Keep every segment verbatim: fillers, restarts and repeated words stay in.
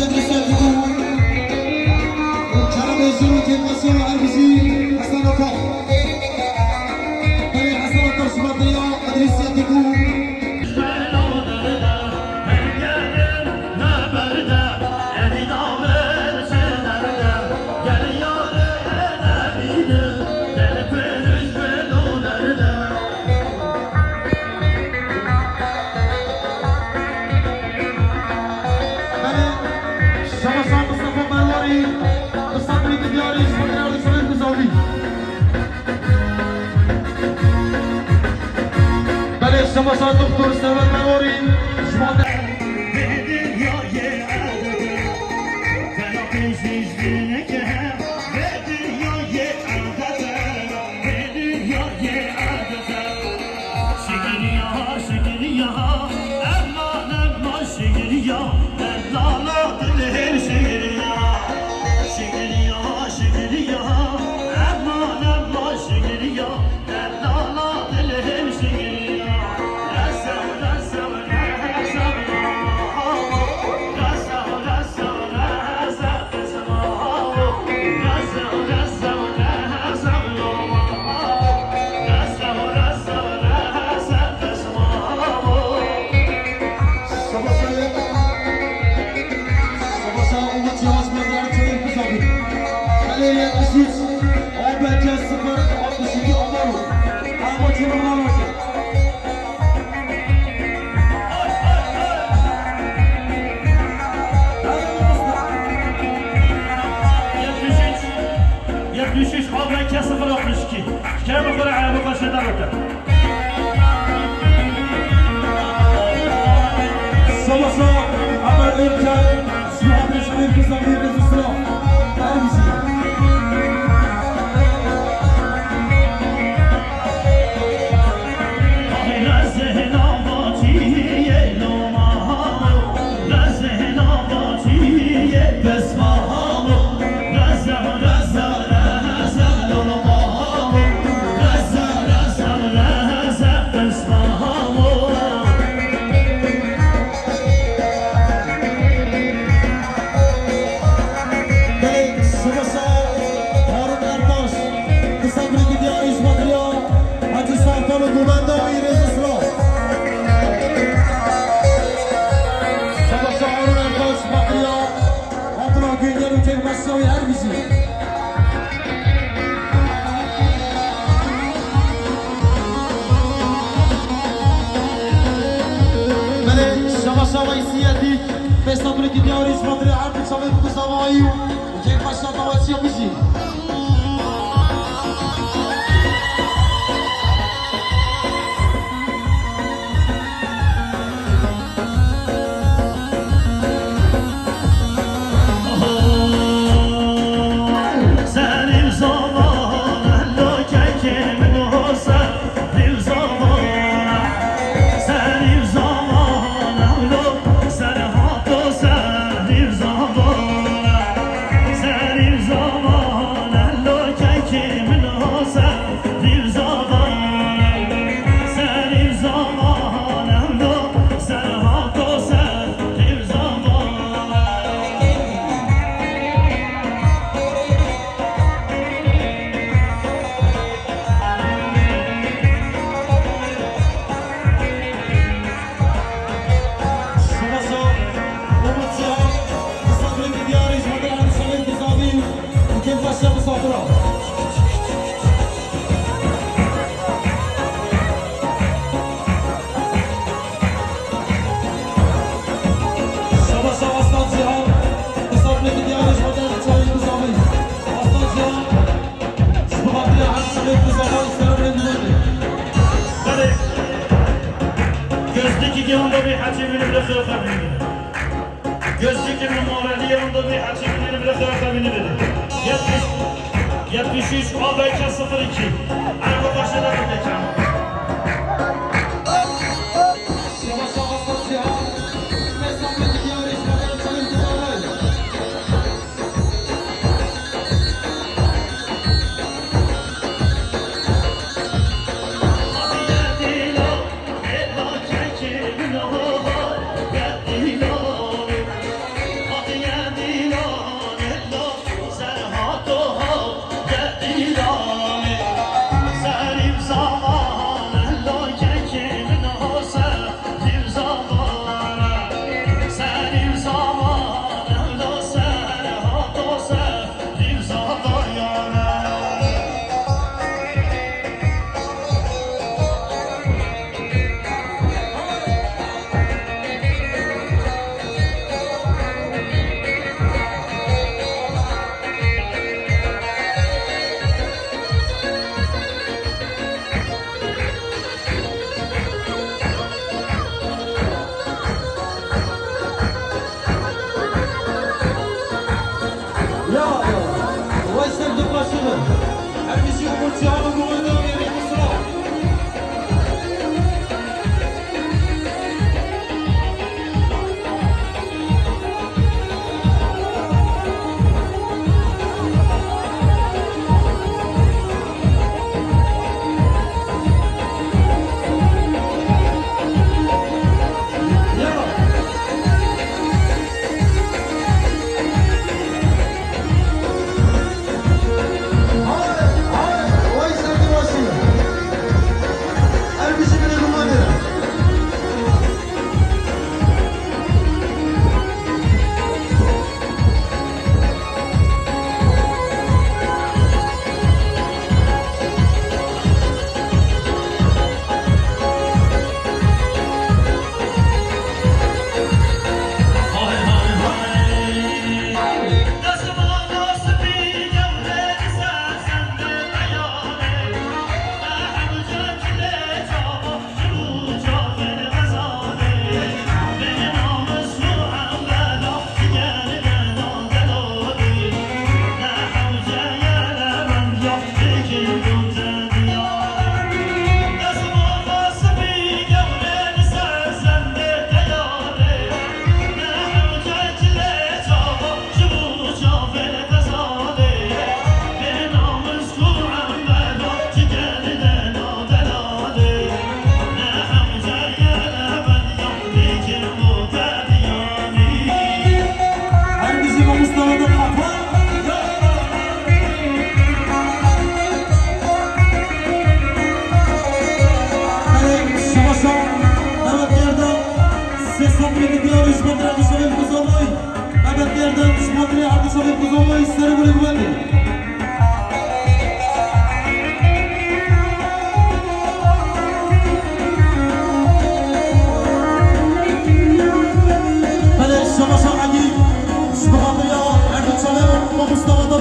Edrîs Yatiku. Çara Bêjin û Kêfxweşiya Erbijî Hesen Atar. Belê Hesen Atar ji Batriya Edrîs Yatiku. Belê, Şemaşa Mustafa Merwarî, Mustafa Diyarî, Şemaşa Mustafa Merwarî. Belê, Şemaşa Doktor Sever Merwarî, Şemaşa. Şikiriya, şikiriya, aman, aman, şikiriya, dellala dilê şikiriya. Şikiriya, şikiriya, aman, aman, şikiriya, dellala dilê şikiriya. Resew, resew, resew, resew, resew. Yetmiş üç, yetmiş üç A B K sıfır altmış iki. Kerem xwe re ayağımı başına bakın. Savaşa Ömer Ülker, Suat Reşit Kızlar Birliği Sıra. Her bizi. Belê, Savaşa Harun Ertaş, kısa bir video, İsmail Hacı Sarpan û Gumenda wî rêz û silav. Savaşa Harun Ertaş, Batriya, Abdullah Güngör û Kêfxweşiya wî her bijî. Belê, Savaşa Weysiyetî, Festa Kulekî Diyarî, ji Batriya her du çavê bi kuzavayî û Kêfxweşiya dawaçiya bijî. Savaşa Umut Cihan, misafirê diyarî ji Hemdî Hemdî Şamê Kuzavî û Kêfxweşiya misafira. Savaşa Aslan Cihan, misafirê diyarî ji Hemdî Hemdî Şamê Kuzavî. Aslan Cihan. Belê. Gözlükü giyanda bir haçı bile bile xefa bile. Gözlükü numareli yanında bir haçı bile bile xefa bile. Yetmiş, yetmiş üç A B K sıfır iki. Araba başına bir mekan.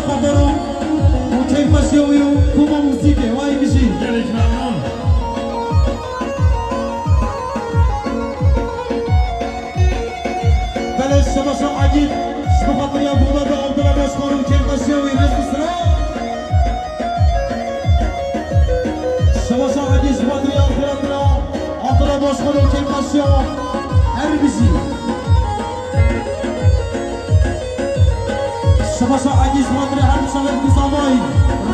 Xatar û keyfxweşiya wî û koma muzîkê, wayî bijî. Gelek memnûn. Belê, şebaşa Egîd, ji bo xatiriya Gurbet û Abdullah Başkan û keyfxweşiya wî, rêz û silav. Şebaşa Egîd, ji bo xatiriya Abdullah Başkan û keyfxweşiya wan, her bijî. Şebaşa Egîd, ji bo xatiriya her du çavên ku zavayî,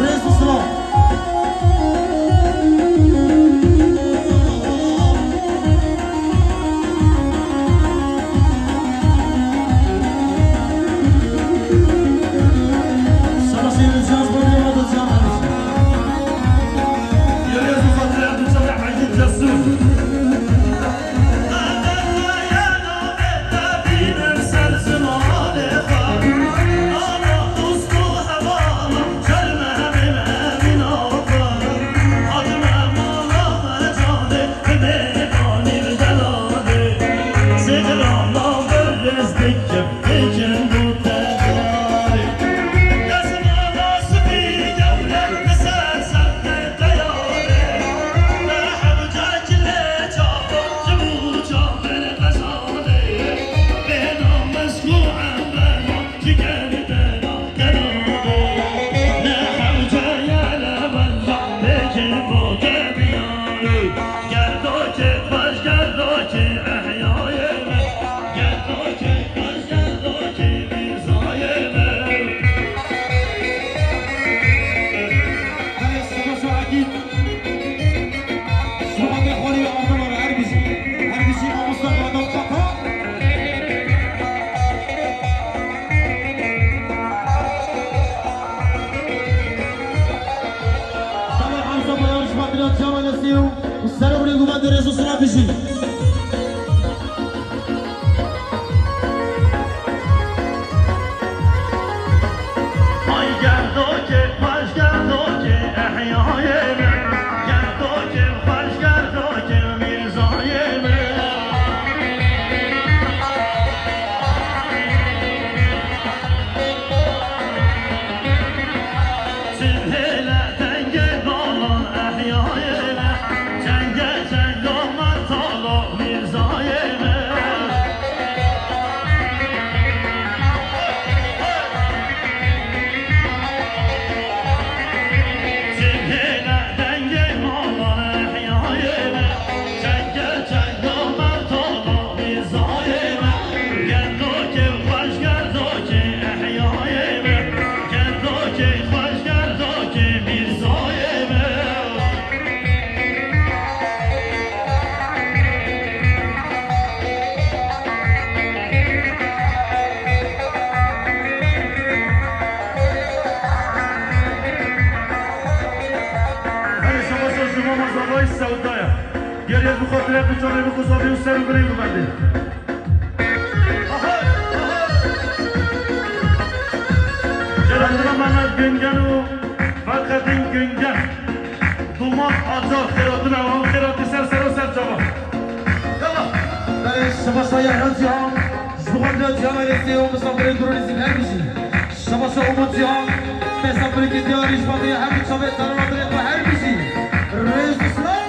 rêz û silav. Ser û rêgûmendê rêz û silav bijî. Belê, şebaşa ji mama zavayî Sewda ye. Geriye bi xatirê bi çavê bi xuzavê û ser û binê û bendê. Xêratina Mehmet Güngen û Fethedîn Güngen. Domat Acar, xêratina wan, xêratî ser ser û ser çava. Yala. Belê, şebaşa Yahya Cihan, ji bo xatirê Cihan ailesê û misafirê Duronî zî her bijî. Şebaşa Umut Cihan, misafirê diyarî ji bo xatirê her du çavê ser û radirê xwe her bijî. Rêz û silav.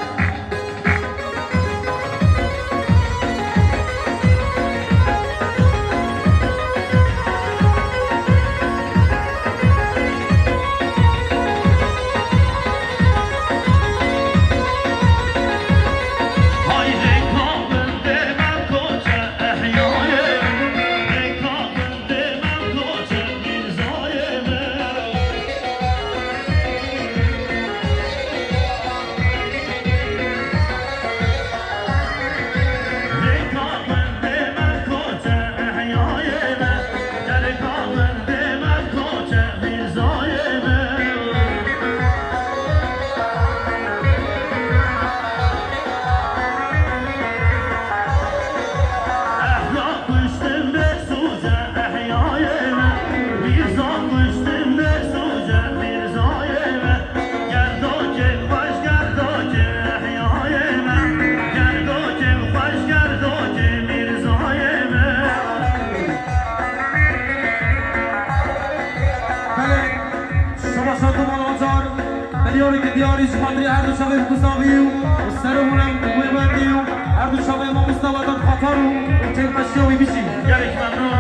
Ji xatirê her du çavê Bikûzavî û ser û hûnê wê wendî û her du çavê mamoste Wedat Xatar û, û kêfxweşiya wî bijî. Gelek memnûn.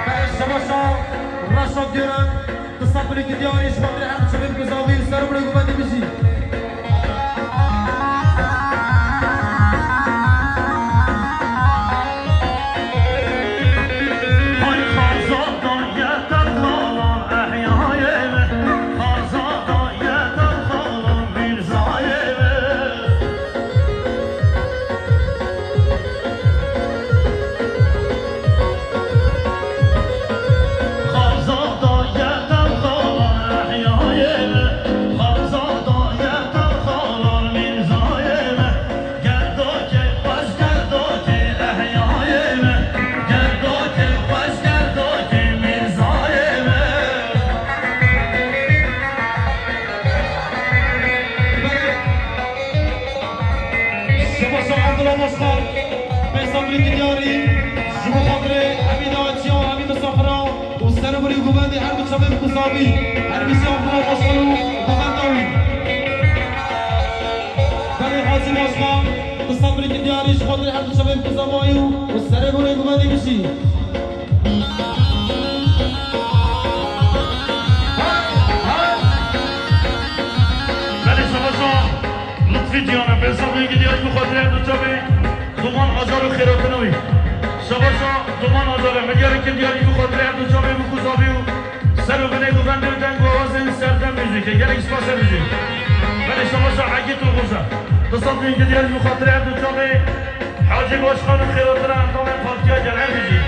Belê şebaşa Reşad Gören, di sed birêkî diyarî ji xatirê her du çavê Bikûzavî û ser û hûnê wê wendî bijî. Şebaşa Abdullah Başkan, peysa birêkî diyarî, ji bo xatirê hemî daxuyaniyê, hemî misafiran û ser û hûnê govendê her du çavê Bikûzavî, her bijî Abdullah Başkan û govenda wî. Belê Hacî Başkan, peysa birêkî diyarî, ji xatirê her du çavê Bikûzavayî û, û ser û hûnê govendê bijî. Belê şebaşa Lutfî Ciyan e, peysa birêkî diyarî ji bo xatirê her du çavê Doman Acar û xêratina wî. Şebaşa Doman Acar e, milyarêkî diyarî ji bo xatirê her du çavê Bikûzavî û ser û binê govendê û deng û awazên serdem muzîkê. Gelek spas e bijî. Belê şebaşa Egît û Roza. Peysa birêkî diyarî ji bo xatirê her du çavê Hacî Başkan û xêratina endamên partiya gel her bijî.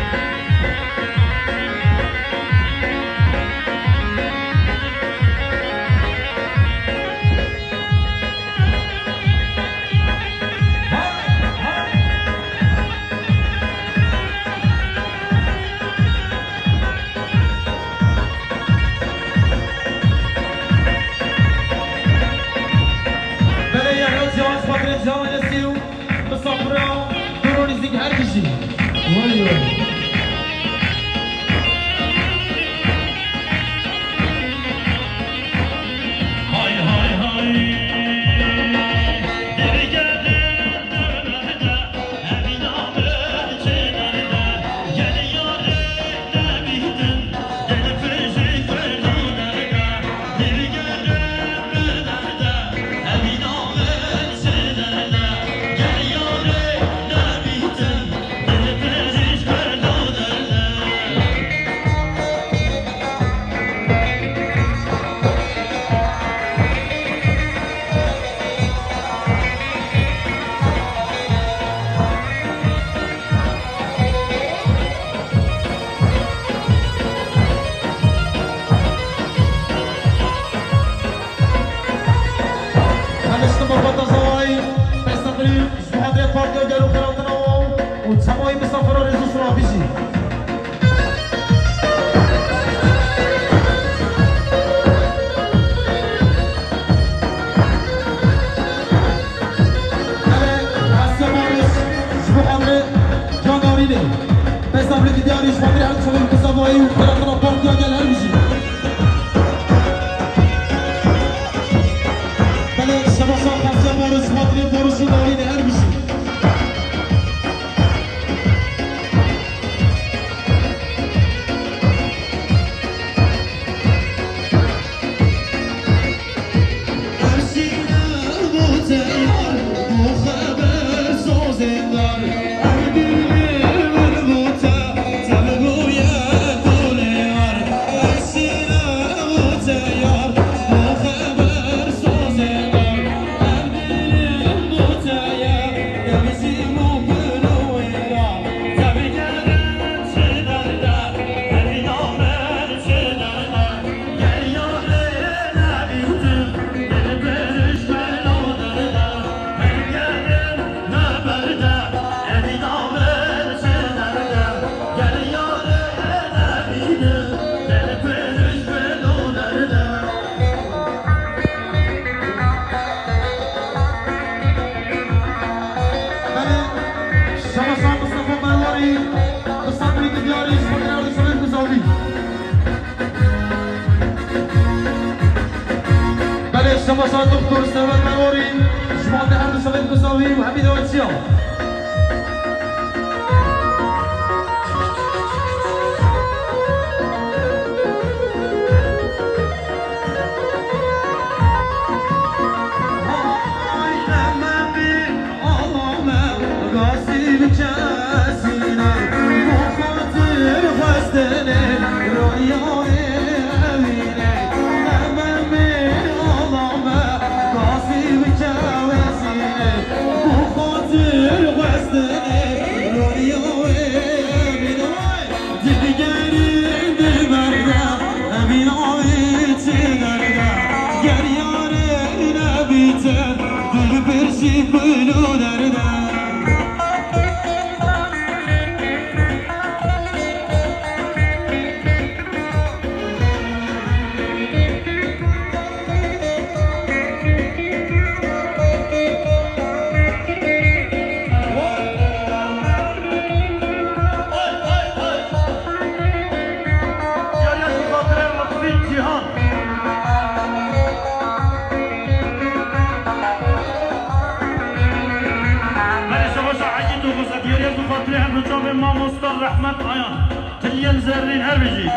Belê Yahya Cihan, Fakrê Cihan Yasî û Misafira Dûr û nîzîk her bijî. Way way. Hay hay hay. Heliştin Baba Tazawayî, peysa birî, ji bo xatirê partiya gel û xêratina wan û çamayî misafira rêz û silav bijî. Belê, Asya Barış, ji bo xatirê Can Darînê. Peysa birêkî diyarî ji xatirê her çavên Bikûzavayî û xêratina partiya gel her bijî. Belê, şebaşa Asya Barış, ji xatirê Barış û Darînê her bijî. Sema sağ doktor Sever Memori, ji wan de her du sevên Gusavî û hemî daweçiya. Belê şebaşa Egîd û Xwezet, yêriyê bi xatirê her du çavê mamosta Rehmet Ayan. Tiliyên zerrîn her bijî.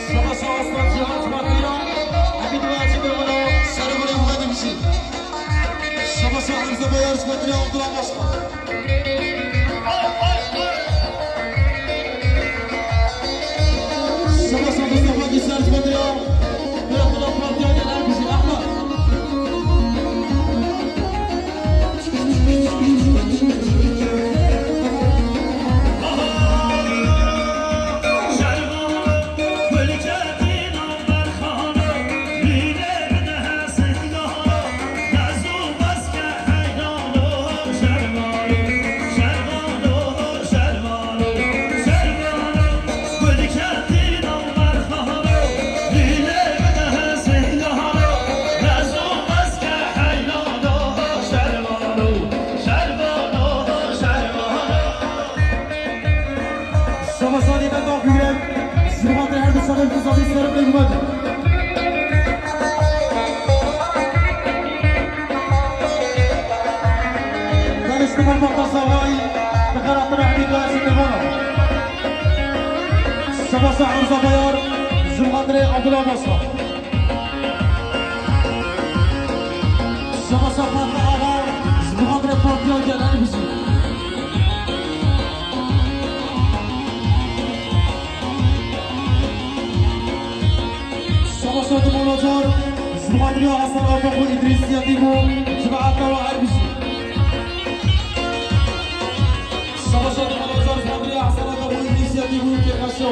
Şebaşa Osman Cihan ji Batıya, Hemîd Wayacî Gurgula, Sergurê Muhammed Hemşî. Şebaşa Hamza Bayar ji Batıya, Abdullah Başkan. Şebaşa Mustafa Gişer ji Batıya, Abdullah Partiya Genel Bijî Ahmet. Şebaşa Nîmet Akgürek, ji xatirê her du şerê Gusavî serok lê gumet. Daniştibûn Muxtar Savayî, bi xeratina Hemîd Wayacî Gurgula. Şebaşa Hamza Bayar, ji xatirê Abdullah Başkan. Şebaşa Fatma Ağa, ji bo xatirê Partiya Gel Erbijî. Şebaşa Dimon Acar, ji bo xatirê Hasan Atak û Îdrîs Yedîg û cemaeta we Erbijî. Şebaşa Dimon Acar, ji bo xatirê Hasan Atak û Îdrîs Yedîg û Kêrxeşo.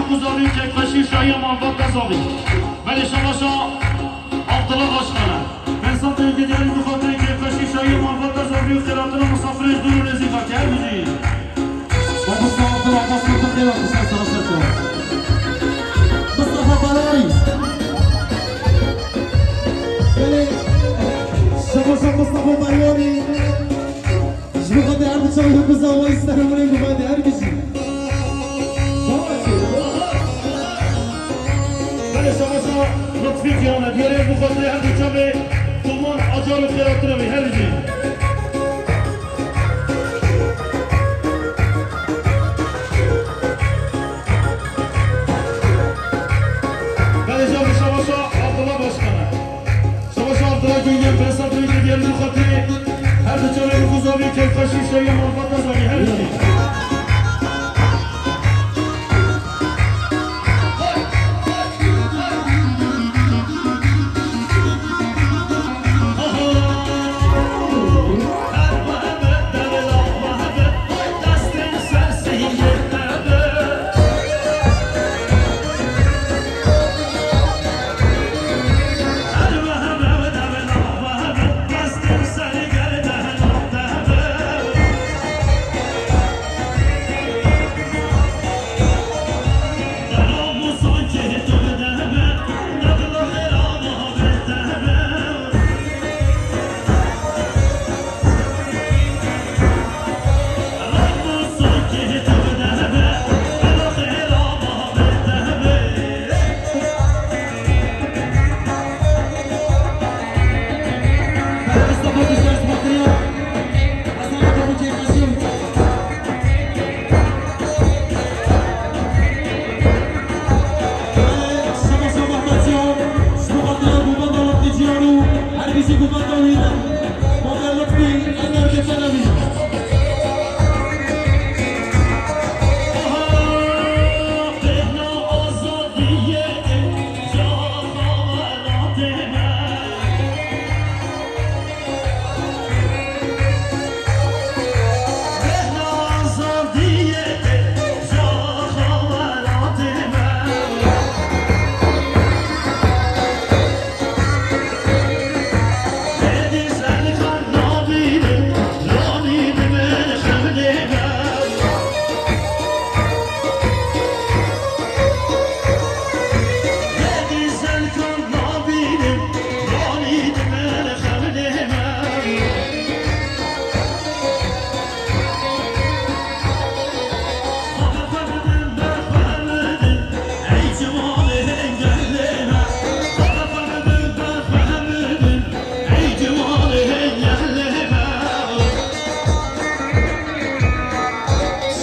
Kuzavî keyfxweşî şahiya malbat Dezavî. Belê şabaşa Abdullah Başkan e. Pênc sed lîrî diyarî bi xatirê keyfxweşî şahiya malbat Dezavî û xêratina misafirê ji dûr û nêzîka ke her bijî. Mamosta Abdullah Başkan bi xêr hatî ser sera ser çawa. Mustafa Balorî. Belê şabaşa Mustafa Balorî. Ji bo xatir her du çavê ku zavayî ser û min ê guhê de her bijî. Belê şabaşa Lutfî Cîhan e, diyarê ji bo xatirê her du çavê doman Acar û xêratina wî her bijî. Belê şabaşa Abdullah Başkan e. Şabaş Abdullah Gülgen, Behzat Bey, Gülgen Mukaddi, her du çavê Mukuzavî, Keyfxweşî, Şewiye, Malbat Dezavî, her bijî.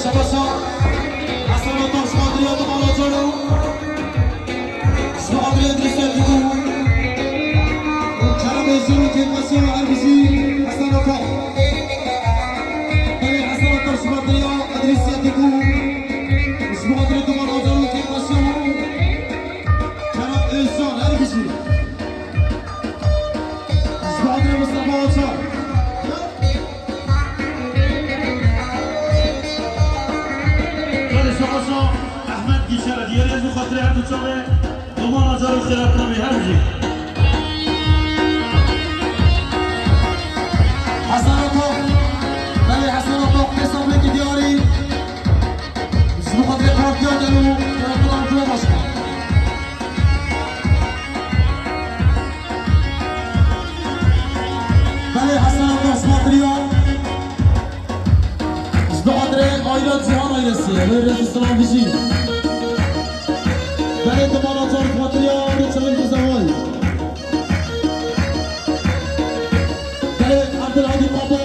Şabaşa Hasan Atak, Şadriya Dumana Cano. Ji bo Adriyê Dirîsê Dîbû û Kerem Êzî û kêfxweşiya her bijî Hesen Atak. Belê Hesen Atak ji bo Adriyê Dirîsê Dîbû. Ji bo Adriyê Duman Acar û kêfxweşiya û Kerem Êzcan her bijî. Ji bo Adriyê Mustafa Acar. Belê şabaşa Ehmed Gîşer e, diyarê ji bo xatirê her du çavê Duman Acar û xêratina wî her bijî. Hesen Atak, belê Hesen Atak, hesabekî diyarî. Ji bo xatirê Partiya Gelo, Xêratina Abdullah Başkan. Belê Hesen Atak ji bo Adriya. Ji bo Adrê Ayra Cihan ailesi. Wê rêz û silav bijî. Belê Duman Acar ji bo Adriya, wê çilin bi zeway. Belê Abdulhadî Papa.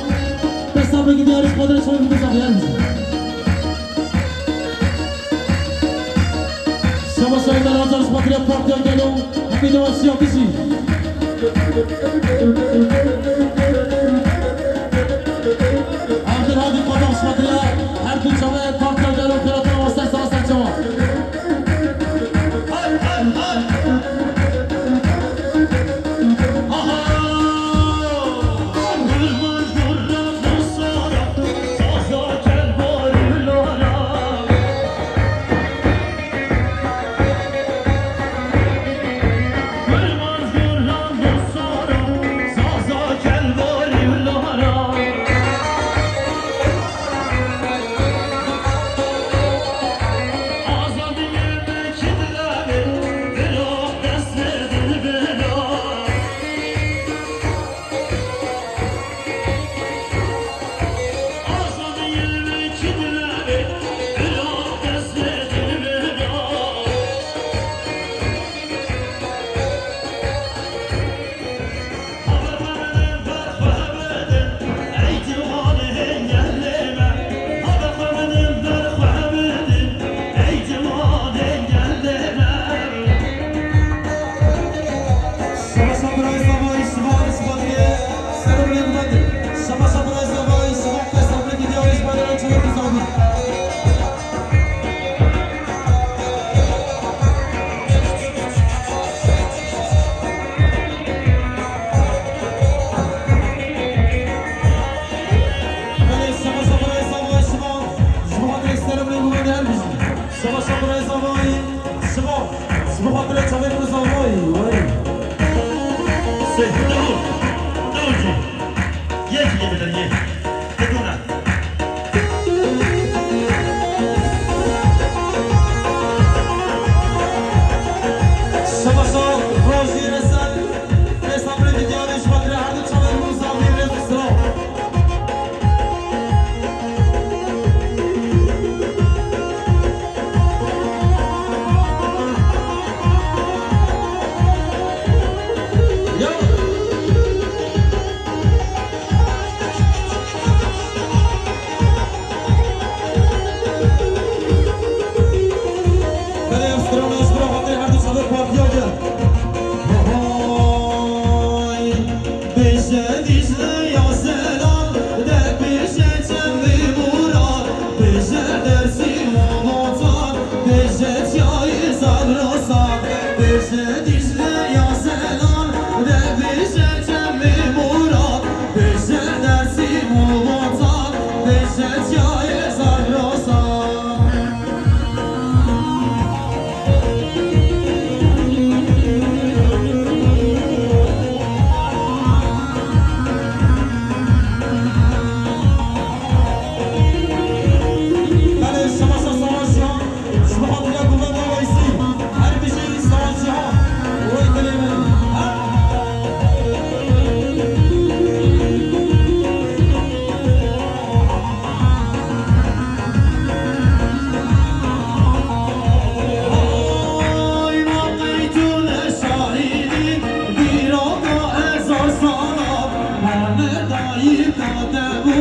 Pesa bi diyarî ji bo Adrê çilin bi zeway. Şabaşa Êmer Acar ji bo Partiya Gelo, hemî newasiya bijî. Abdulhadî Qadar ji bo her du çavê Partiya Gelo, xêratina wasta sera ser çawa. Zavayî, şima, şima xatirê çavên min zavayî, wey. Sê, dur, dur cî. Yek yê bidin, yek. Bidûne. Şima şa rojî resel, êsa birê dîdyanê ji xatirê her du çavên min zavayî rêz û silav. Belê, ev strana ji bo xatirê her du çavê partiya gel. Hay! Bêje Dîcle ya zelal, de bêje çemê Murad, bêje Dêrsim û Lotan, bêje çiyayê Zagrosan, bêje Dîcle ya zelal, de bêje çemê Murad, bêje Dêrsim û Lotan, bêje çiyayê Zagrosan. Belê, şima şa savaşiyan, ji bo xatira Guven Weysî, her bijî savaşiyan, wê dilê min. Ay, ma qey tu ne şahidî, dîroka hezar sala, ma ne dayika te bû,